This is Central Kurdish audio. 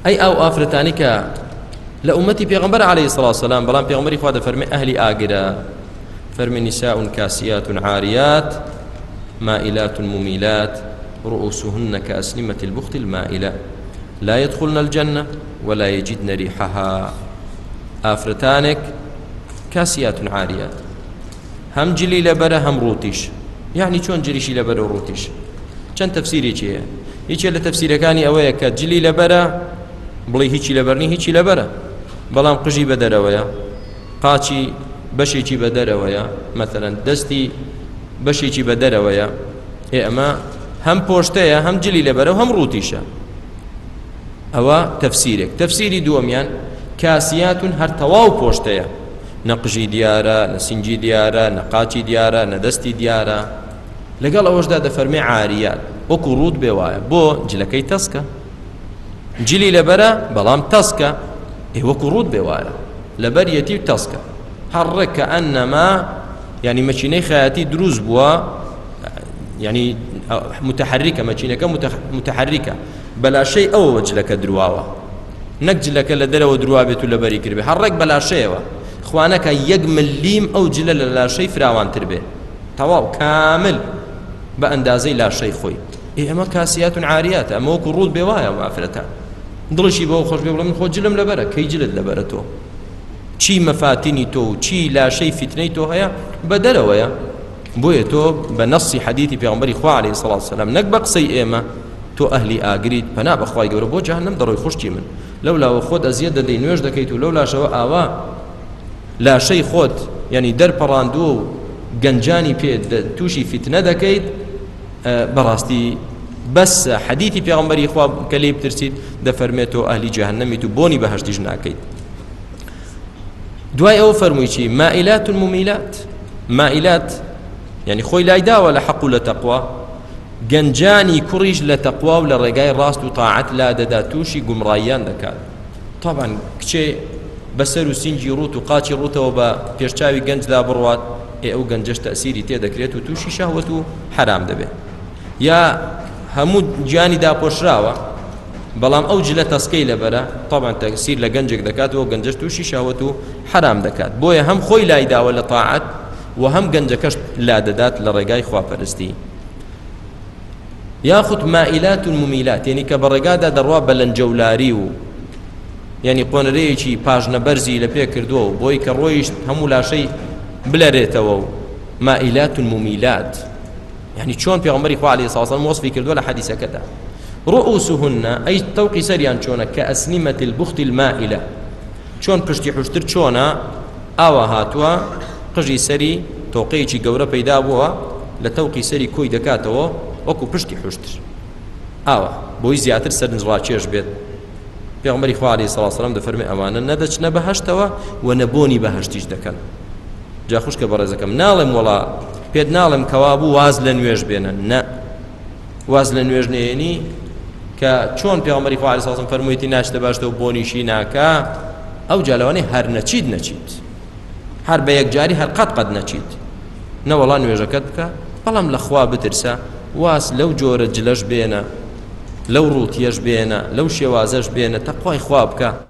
ئەی ئەو ئافرەتانی کە لە ئومەتی پێغەمبەر عەلەیهی سڵاو سەلام بەڵام پێغەمبەری خوا دەفەرمێ ئەهلی ئاگرە فەرمی نساء کاسیات عاریات مائلات ممیلات رؤوسهن كأسنمة البخت المائلة لا يدخلن الجنة ولا يجدن ريحها ئافرەتانێک کاسیات عاریات هەم جلی لەبەرە هەم ڕووتیش یعنی چۆن جلیشی لەبەرە و ڕووتیش چەند تەفسیرێکی هەیە یەکێ لە تەفسیرەکانی ئەوەیە کە جلی لەبەرە بڵێ هیچی لەبەرنی هیچی لەبەرە بەڵام قژی بە دەرەوەیە قاچی بەشێکی بە دەرەوەیە مەثلەن دەستی بەشێکی بە دەرەوەیە ئێ ئەمە هەم پۆشتەیە هەم جلی لەبەرە و هەم ڕووتیشە ئەوە تەفسیرێک تەفسیری دووەمیان کاسیاتون هەر تەواو پۆشتەیە نە قژی دیارە نە سنگی دیارە نە قاچی دیارە نە دەستی دیارە لەگەڵ ئەوەشدا دەفەرمێ عاریات وەکو ڕووت بێ وایە بۆ جلەکەی تەسکە جلی لەبەرە بەڵام تەسکە ئێ وەکو ڕووت بێ وایە لەبەر یەتی و تەسکە هەر ڕێک کە ئەنەما یعنی مەکینەی خەیاتی دروست بووە یعنی متحرکە مەکینەکە متحرکە بەلاشەی ئەوەوە جلەکە درواوە نەک جلەکە لە دەرەوە دروابێت و لەبەری کردبێ هەر ڕێک بەلاشەیەوە خوانەکە یەک ملیم ئەو جلە لە لاشەی فراوانتر بێ تەواو کامل بە ئەندازەی لاشەی خۆی ئێ ئەمە کاسیات و عاریاتە ئەمە وەکو ڕووت بێ وایە ئەم ئافرەتە دڵیشی بەوە خۆش بێ بڵێ من خۆ جلم لەبەرە کەی جلت لەبەرە تۆ چی مەفاتینی تۆ و چی لاشەی فیتنەی تۆ هەیە بە دەرەوەیە بۆیە تۆ بە نەسی حەدیثی پێغەمبەری خوا عەلەیهی سڵاو سەلام نەک بە قسەی ئێمە تۆ ئەهلی ئاگریت پەنا بە خوای گەورە بۆ جەهەنەم دەڕۆی خوشکی من لەو لاوە خۆت ئەزیەت دەدەی نوێژ دەکەیت و لەو لاشەوە ئاوا لاشەی خۆت یعنی دەرپەڕاندووە و گەنجانی پێ تووشی فیتنە دەکەیت بەڕاستی بەس حەدیثی پێغەمبەری خوا کە لێی بترسیت دەفەرمێت تۆ ئەهلی جەهەنەمیت و بۆنی بەهەشتیش ناکەیت دوای ئەوە فەرمووی چی مائلات ممیلات مائلات یعنی خۆی لایداوە لە حەق و لە تەقوا گەنجانی کوڕیش لە تەقوا و لە ڕێگای ڕاست و تاعەت لا دەدا تووشی گومڕاییان دەکات طبعا کچێ بەسەر و سینگی ڕوت و قاچی ڕوتەوە بە پێشچاوی گەنجدا بڕوات ئێ ئەو گەنجەش تەسیری تێ دەکرێت و تووشی شەهوەت و حەرام دەبێت یا هەموو گیانی داپۆشراوە بەڵام ئەو جلە تەسکەی لەبەرە طبعا تەسیر لە گەنجێک دەکات و گەنجەش تووشی شەهوەت و حەرام دەکات بۆیە هەم خۆی لای داوە لە تاعەت و هەم گەنجەکەش لا دەدات لە ڕێگای خواپەرستی یاخود مائلات ممیلات یعنی کە بە ڕێگادا دەڕوا بە لەنجەولاری و یعنی قۆنەرەیەکی پاژنە بەرزی لە پێ کردووە و بۆی کە ڕۆیشت هەموو لاشەی بلەرێتەوە و مائلات ممیلات یعنی چۆن پێغەمبەری خوا علیه الصلاة والسلام وەصفی کردووە لە حەدیسەکەدا رؤوسهن ئەی تەوقی سەریان چۆنە کە ئەسنیمەت البخت المائلە چۆن پشتی حوشتر چۆنە ئاوا هاتووە قژی سەری تۆقەیەکی گەورە پەیدا بووە لە تەوقی سەری کۆی دەکاتەوە وەکو پشتی حوشتر ئاوا بۆی زیاتر سەرنجڕاکێش بێت پێغەمبەری خوا علیه الصلاة والسلام دەفەرمێ ئەوانە نەدەچنە بەهەشتەوە و نەبۆنی بەهەشتیش دەکەن جا خوشکە بەڕێزەکەم ناڵێم وەڵا پێت ناڵێم کەوابوو واز لە نوێژ بێنە نە واز لە نوێژ نێنی کە چۆن پێغەمبەری خوا علیه الصلاة فەرموویەتی ناچتە باشتەوە بۆنیشی ناکا ئەو جا لەوانەیە هەر نەچیت نەچیت هەر بە یەکجاری هەر قەت قەت نەچیت نەوەڵا نوێژەکەت بکە بەڵام لە خوا بترسە واز لەو جۆرە جلەش بێنە لەو ڕووتیەش بێنە لەو شێوازەش بێنە تەقوای خوا بکە.